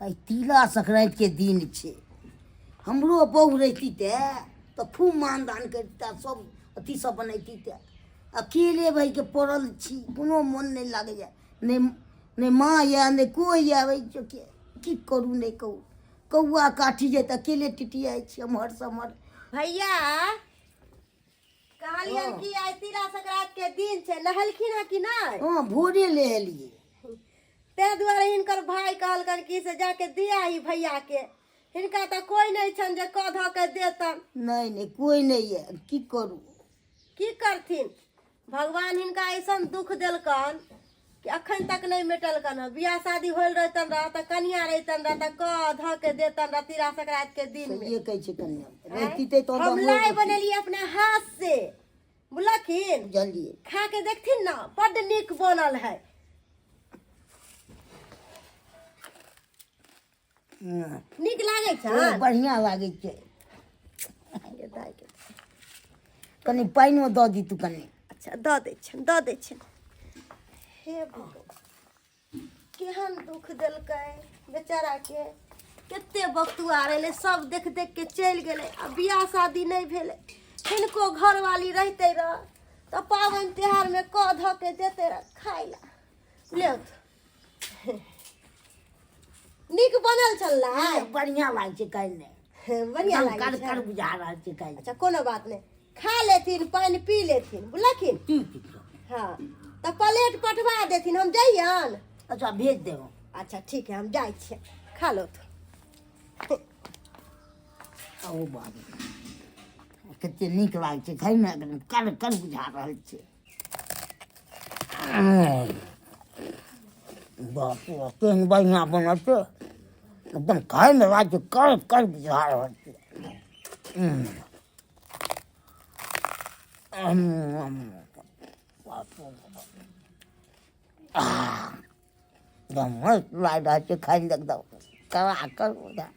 आइ तिला संक्रान्तिके दिन छै। हमरो बहु रहिती तऽ खूब मानदान करिता, सब अथी सब बनैती। तऽ अकेले भाइके पड़ल छी, कोनो मोन नहि लागैए। नहि नहि माँ यए, नहि कोइ यए। के की करू नहि कहू, कौआ काठी जाइ तऽ अकेले टिटियाइ छी एम्हरसँ एम्हर। भैया, कहलियनि कि आइ तिला संक्रांति के दिन छै, नहेलखिन हँ कि नहि? हँ, भोरे नहेलियै। ताहि दुआरे हिनकर भाय कहलकनि कि से जाके दिया ही भैया के, हिनका तऽ कोइ नहि छनि जे कऽ धऽ के देतनि। नहि नहि, कोइ नहि यए, की करू? की करथिन, भगवान हिनका ऐसन दुख देलकन कि अखन तक नहि मेटलकन हँ। बियाह शादी होल रहितन रह तऽ कनिया रहितन रह तऽ कऽ धऽ के देतन रह तिला संक्रांति के दिन में। सहिए कहै छै कनिया, रहिती तऽ हम लाइ बनेलियै अपना हाथ से, बुझलखिन? बुझलियै। खा के देखथिन ने, बड्ड नीक बनल है। नीक लागै छै? बढ़िआँ लागै छै। कनि पानिओ दऽ दी तू कनि। अच्छा, दऽ दै छियनि, दऽ दै छियनि। हे भगवान, केहन दुख देलकै बेचाराके! कते बकतुआ रहलै, सब देख देख के चलि गेलै आ बियाह शादी नहि भेलै। हिनको घरवाली रहितै रह तऽ पाबनि तिहारमे कऽ धऽ के देतै रह खाय लए। ले, नीक बनल छल? बढ़िआँ लागै छै काल्हि नहि बढ़िआँ लागै कर कर बुझा रहल छै काल्हि। अच्छा, कोनो बात नहि, खा लेथिन, पानि पी लेथिन, बुझलखिन? ठीक। हँ, तऽ प्लेट पठवा देथिन, हम जइयन। अच्छा, भेज देब। अच्छा, ठीक है, हम जाइ छियै, खा लो। ओ बाबू, कते नीक लागै छै खाइमे, एकदम कर कर बुझा रहल छै। बाप रे, केहन बढ़िआँ बनल छै, एकदम खाइमे लागै छै कर कर बुझा रहल छै। बाप रे, एकदम मस्त लागि रहल छै खाइमे, एकदम कड़ा कर बुझा।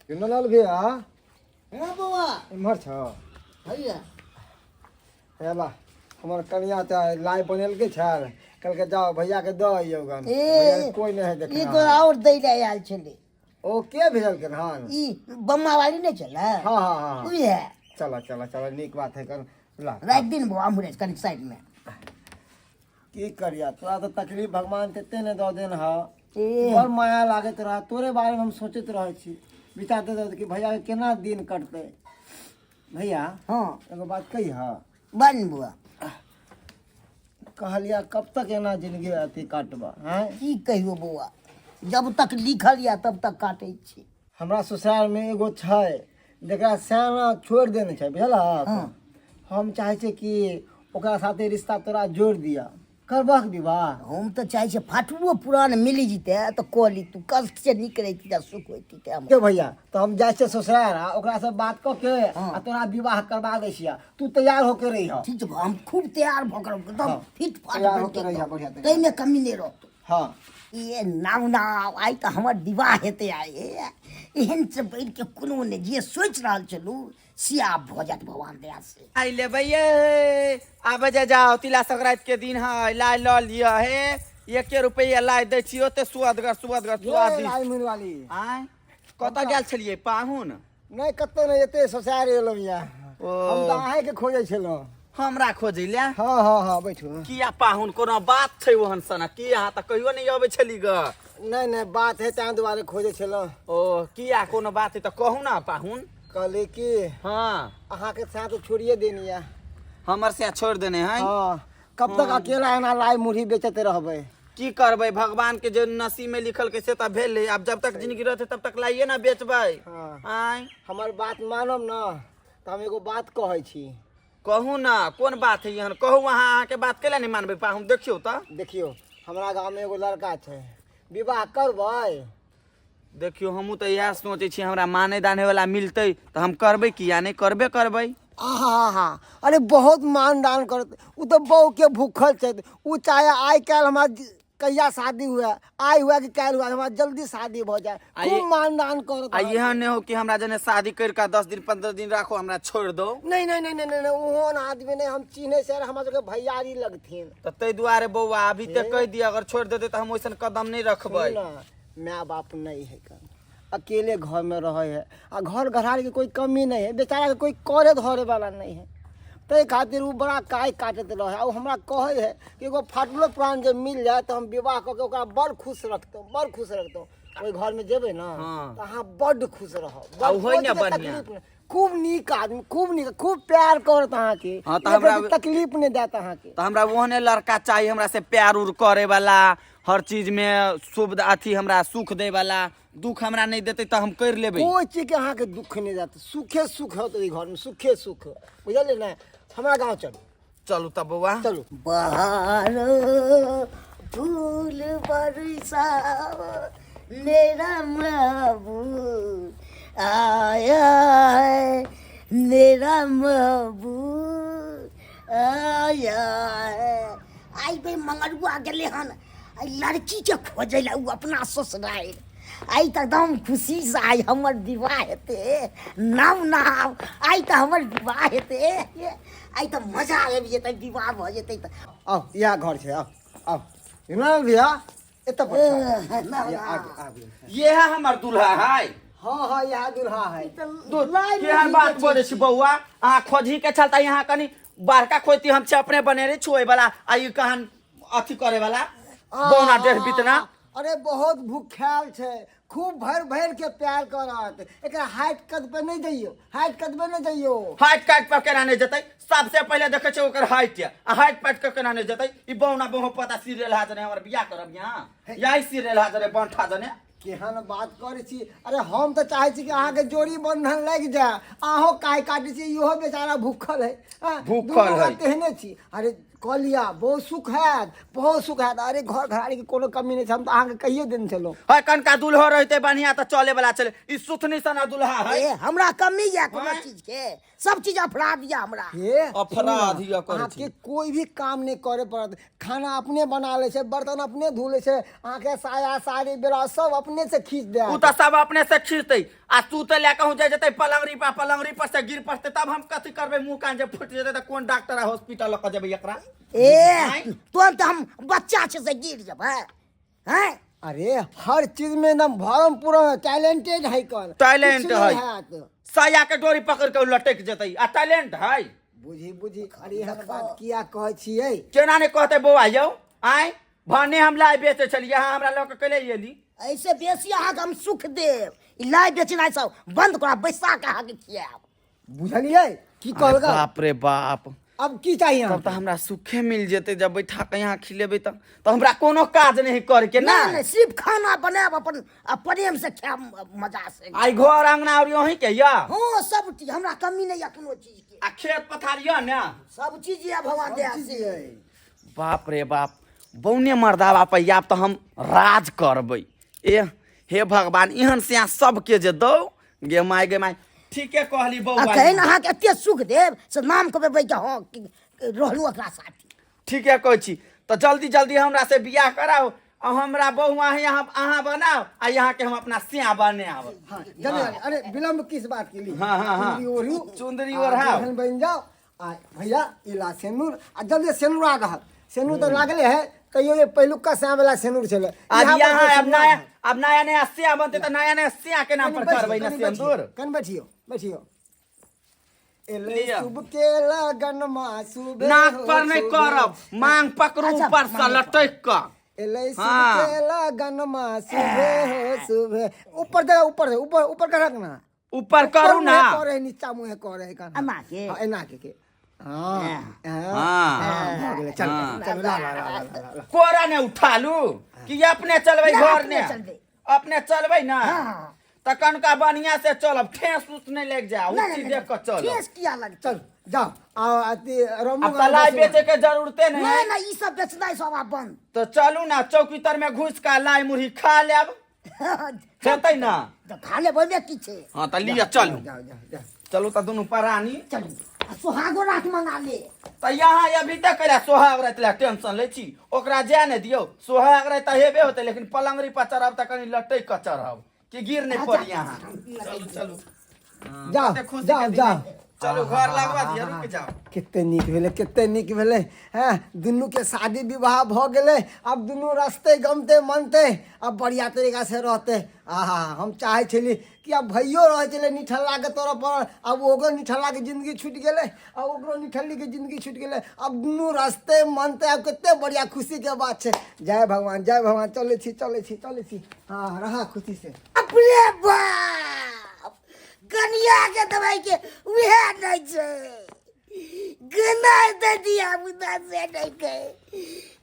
चुनलाल भैया। हाँ बौआ। एम्हर छ? भैया। हे ला, हमर कनिया तऽ लाइ बनेलकै छल, कहलकै जाओ भैया के दऽ अइयौ गन। ए, भैया के कोइ नहि है देखना। एगो आओर दै लए आयल छलै। ओ के भेजलकै हन? ई बम्मा वाली नहि छलै? हाँ हाँ हाँ। उहे। चलो चलो चलो, नीक बात है कर ला। राखि दिन बौआ, अम्हरे कनि साइड मे। की करिया, तोरा तऽ तकलीफ भगवान तेते ने दऽ देन ह। ए। बड़ माया लागैत रह, तोरे बारे में हम सोचैत रहै छी, विचारते रहै कि भैया के केना दिन कटतै। भैया। हँ। एगो बात कही? ह। बन बौआ। कहलिया, कब तक एना जिंदगी अथी काटबा हैं? की कहियो बौआ, जब तक लिखल या तब तक काटै छी। हमरा ससुराल में एगो छै जकरा सियाना छोड़ि देने छै, बुझलहक? हँ। हम चाहै छियै कि ओकरा साथे रिश्ता तोरा जोड़ि दिअ, करबहक विवाह? हम तऽ चाहै छियै फाटलो पुरान मिल जेतै तऽ कऽ ली तू, कष्ट से नीक रहिती तऽ सुख होइती तऽ हमरा। भैया, तऽ हम जाइ छियै ससुराल आ ओकरासँ बात कऽ के हँ। आ तोरा विवाह करबा दै छियै, तू तैयार होके रहिह। ठीक छै, हम खूब तैयार भऽ कऽ एकदम हँ। फिट फाट तैयार बनि होके के रहिह, बढ़िआँ तैयार। ताहिमे कमी नहि रहतौ। हँ। ए नाव नाव, आइ तऽ हमर विवाह हेतै आइ। ए, एहन से बढ़ि के कोनो नहि, जे सोचि रहल छलहुँ से आब भऽ जायत भगवान दया से। आइ लेबै ये, आबै जे जाओ, तिला संक्रांति के दिन है, लाइ लऽ लिअ हे, एके रुपैआ लाइ दै छी, ओते सुअदगर सुअदगर ये स्वादिष्ट। राय मुनवाली। आँय, कतऽ गेल छलियै पाहुन? नहि, कतौ नहि, एते ससुराल एलहुँ यऽ। ओ। हम तऽ अहाँके खोजै छलहुँ। हमरा खोजै लए? हँ हँ हँ, बैठू। किया पाहुन, कोनो बात छै ओहन सनक की? अहाँ तऽ कहियो नहि अबै छली ग। नहि नहि, बात है ताहि दुआरे खोजै छलहुँ। ओ किया, कोनो बात है तऽ कहू ने पाहुन। कहली कि हँ। अहाँके साथ छोड़िए देनी यऽ। हमर से छोड़ि देने है? हँ, कब तक अकेला एना लाइ मुरही बेचते रहबै? की करबै, भगवान के जे नसीब में लिखल के से तऽ भेलै, आब जब तक जिंदगी रहतै तब तक लाइए ने बेचबै। हँ। आँय। हमर बात मानब ने तऽ हम एगो बात कहै छी। कहू ने, कोन बात है एहन? कहू अहाँ, अहाँके बात कैला नहि मानबै पाहुन? देखियौ तऽ। देखियौ, हमरा गाममे एगो लड़का छै, विवाह करबै? देखियौ, हमहूँ तऽ इएह सोचै छी, हमरा मानै दानै वाला मिलतै तऽ हम करबै, किया नहि करबे करबै। आहा हा, अरे बहुत मान दान करत ओ तऽ, बहुके भूखल छै ओ, चाहे आइ काल्हि हमरा कहिया शादी हुए, आइ हुए कि काल्हि हुए, हमरा जल्दी शादी भऽ जाए। आ खूब मानदान करत। आ एहन नहि हो कि हमरा जने शादी करि कऽ 10 दिन 15 दिन राखो, हमरा छोड़ि दो। नहीं नहीं नहीं नहीं नहीं, ओहन आदमी नहीं, हम चिन्है से, हमरा सबके भैयारी लगथिन। तऽ ताहि दुआरे बौआ अभी ते कहि दिअ, अगर छोड़ि देतै तऽ हम ओइसन कदम नहि रखबै। सुनू ना, माय बाप नहीं है कन, अकेले घर में रहे है आ घर घरारी के कोई कमी नहीं है, बेचारा के कोई करे धरे वाला नहीं है, ताहि खातिर ओ बड़ा काय काटैत रहे। आ ओ हमरा कहै है कि एगो फाटलो प्राण जे मिल जाए तऽ हम विवाह कऽ के ओकरा बड़ खुश रखतहुँ, बड़ खुश रखतहुँ। ओहि घरमे जेबै ने हाँ। तऽ अहाँ बड्ड खुश रहब। आ ओ होइ कोइ ने चीजके बढ़िआँ। तकलीफ नहि। खूब नीक आदमी, खूब नीक, खूब प्यार करत अहाँके। हाँ, तऽ एक हमरा रत्ती तकलीफ नहि देत अहाँके। तऽ हमरा ओहने लड़का चाही, हमरा से प्यार उर करे वाला, हर चीज में सुविधा अथी हमरा सुख दै वाला, दुख हमरा नहि देतै तऽ हम करि लेबै। कोइ चीजके अहाँके दुख नहि देत, सुखे सुख होत ओहि घरमे, सुखे सुख, बुझलियै ने? हमरा गाँव चलू। चलू तब बौआ, चलू। बहार फूल बरसाओ, मेरा महबूब आया है, मेरा महबूब आया है। आई बे मंगरुआ गेलै हन आई लड़की के खोजै लए उ अपना ससुरारि। आइ तऽ एकदम खुशीसँ आइ हमर विवाह हेतै, नाम नहाब, आइ तऽ हमर विवाह हेतै, आइ तऽ मजा आबि जेतै विवाह भऽ जेतै तऽ। आउ, इएह घर छै, आउ आउ विमल भैया, एतऽ पर ए, ना, ये ना। आगे आगे। ये है हमर दूल्हा है। हाँ हाँ, इएह दूल्हा है। केहन बात बोलै छी बौआ, अहाँ खोजही के छल तऽ यहाँ कनि बड़का खोजती, हम छै अपने बनेने छुए वाला, आ ई कहन अथी करे वाला बौना डेढ़ बितना। अरे बहुत भूखायल छै, खूब भरि भरि के प्यार करत। एकरा हाइट कद पे नहि जइयो, हाइट कद पे नहि जइयो। हाइट काट पर केना नहि जेतै? सबसे पहिले देखै छै ओकर हाइट, आ हाइट पाइट के केना नहि जेतै? ई बौना बहु पता सीरियल हा जने हमर बियाह करब यहाँ, यही सीरियल हा जने बंठा जने। केहन बात करै छी? अरे हम तऽ चाहै छी कि अहाँके जोड़ी बंधन लागि जाय, अहूँ काय काटै छी, इहो बेचारा भूखल है। हाँ, भूखल दुनू है। तेहने छी। अरे कऽ लिअ, बहुत सुख हैत, बहुत सुख हैत। अरे घर घरारीके कोनो कमी नहि छै, हम तऽ अहाँके कहिए देने छलहुँ। है कनका दुल्हो रहते बढ़िया तऽ चले वाला छलै, ई सुथनी सना दुल्हा है। ए, हमरा कमी यऽ कोनो आँय? चीज के? सब चीज अपराध यऽ हमरा। हे अपराध यऽ करै अहाँके छी। कोई भी काम नहि करे पड़त, खाना अपने बना लै छै, बर्तन अपने धो लै छै, अहाँके साया साड़ी ब्लाउज सब अपने से खींच उ देत। तऽ सब अपने से खींचतै आ सुतै लए कहूँ जाय जेतै पलंगरी पर, पलंगरी पर से गिर पड़तै तब हम कथी करबै? मुँह कान जे फुटि जेतै तऽ कोन डॉक्टर आ हॉस्पिटल लऽ कऽ जेबै एकरा? ए आँय? तुरंत हम बच्चा छै से गिर जेबै हैं? अरे हर चीज में एकदम भरम पूरा टैलेंटेड है कल। टैलेंट किछु नहि है। हैत। साया के डोरी पकड़ के उ लटकि जेतै आ टैलेंट है। बुझी बुझी, अरे एहन बात किया कहै छियै? केना नहि कहतै बौआ यौ? आँय, भने हम लाइ बेचै छलियै, अहाँ हमरा लऽ कऽ कैले एली? ऐसे बेसी अहाँके हम सुख देब, ई लाइ बेचनाइ सब बंद करा, बैसा के अहाँके खियाएब। बुझलियै की कहलकै? बाप रे बाप। अब की चाहिए? तब तऽ हमरा सुखे मिल जेतै जब बैठा के यहाँ खिलेबै तऽ हमरा कोनो काज नहीं करके ना। नहि नहि, सिर्फ खाना बनायब अपन आ प्रेम से खायब मजा से। आई घर अंगना और यहीं के या? हाँ, सब चीज, हमरा कमी नहीं है कोनो चीज के। आ खेत पथार यऽ ने? सब चीज यऽ भगवान दया से। बाप रे बाप, बौने मर्दाबा पर आब तऽ हम राज करबै। ए हे भगवान, एहन से सबके जे दौ गे माय, गे माय, ठीके कहली बौआ। अखन अहाँके एते सुख देब से नाम कहबै कि हाँ रहलहुँ एकरा साथी। ठीके कहै छी। तऽ जल्दी जल्दी हमरा से बियाह कराउ आ हमरा बहु अहाँ यहाँ अहाँ बनाओ आ यहाँ के हम अपना सिया बनाब। हाँ, जल्दी जल्दी। अरे विलम्ब किस बात के लिए? हाँ, हाँ, हाँ। चुनरी ओढ़ू। चुनरी आ, ओढ़ाउ। दुल्हन बनि जाओ। आ भैया इला सेनुर, आ जल्दी सेनुर आ रहल। सेनुर तऽ लागले है, तैयो ये पहिलुका श्याम वाला सेनुर छलै। आब इएह यहाँ पर अब सेनुर नया रहल। अब नया नया सिया बनतै तऽ नया नया सिया के नाम कनि पर करबै बैठियौ, ने कनि सिन्दूर। बैठियौ, कनि बैठियौ, बैठियौ। एलै लिअ। शुभ के लगन मा सुबे नाक हो पर नहि सुबे। करब, मांग पकड़ू अच्छा, ऊपर से मांग लटकि कऽ। एलै शुभ हाँ। के लगन मा सुबे हो सुबे। ऊपर दे, ऊपर दे, ऊपर ऊपर कर रखना। ऊपर करू ना। करे है, नीचा मुँहे करे है कान्हा। एना के? हाँ, एना के। हाँ, हाँ, हाँ। हाँ, भऽ गेलै, चल हाँ। चल, ला ला ला ला ला, ला। कोरा ने उठा लू कि अपने चलबै? ना, घर अपने ने चलबै। अपने चलबै ना? हाँ। तऽ कनका बढ़िया से चलब, ठेस उस नहि लागि जाय, नहीं, उसी नहीं, देख कऽ चलब। ठेस किया लगतै? चल जाओ, आओ अथी रमू। आब तऽ लाइ बेचे के जरूरते नहीं। नहीं नहीं, ई सब बेचनाइ सब आब बंद। तऽ चलू ना, चौकी तर में घुसि कऽ लाइ मुरही खा लेब, हेतै ना? तऽ खा लेबै, ओहिमे की छै? हाँ तऽ लिअ, चलू। जाओ जाओ जाओ। चलू तऽ दुनू प्राणी। चलू। आ सोहागो रात मंगा ले। तऽ यहाँ अभी तक कैला सोहाग राति लए टेंशन लै छी? ओकरा जाय नहि दियौ। सोहाग राति तऽ हेबे होतै, लेकिन पलंगरी पर चढ़ब तऽ कनि लटकि कऽ चढ़ब कि गिर नहि पड़ी यहाँ। चलू चलू। जाओ। कते खुशी जाओ। के दिन जाओ। है। चलू, घर लगवा दिअ, रुकि जाओ। कते नीक भेलै, कते नीक भेलै। हँ, दुनूके शादी विवाह भऽ गेलै। आब दुनू रस्ते गमते मनते, आब बढ़िआँ तरीकासँ रहतै। आहा, हम चाहै छली कि आब भैयो रहै छलै निठल्लाके तरफ पर, आब ओकरो निठल्लाके जिन्दगी छुटि गेलै आ ओकरो निठल्लीके जिन्दगी छुटि गेलै। आब दुनू रस्ते मनते, आब कते बढ़िआँ खुशीके बात छै। जय भगवान, जय भगवान। चलै छी, चलै छी, चलै छी। हँ, रहा खुशी से। अपने बाप कनिया के दवाई के उहे नहीं छै, गन्ना दे दिया बुदा से नहीं के,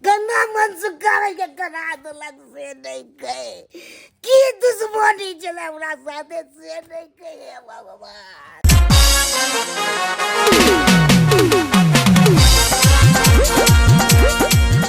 गन्ना मन सुखावे के करा देलक से नहीं के। की दुश्मनी चला हमरा साथे से नहीं के। हे भगवान।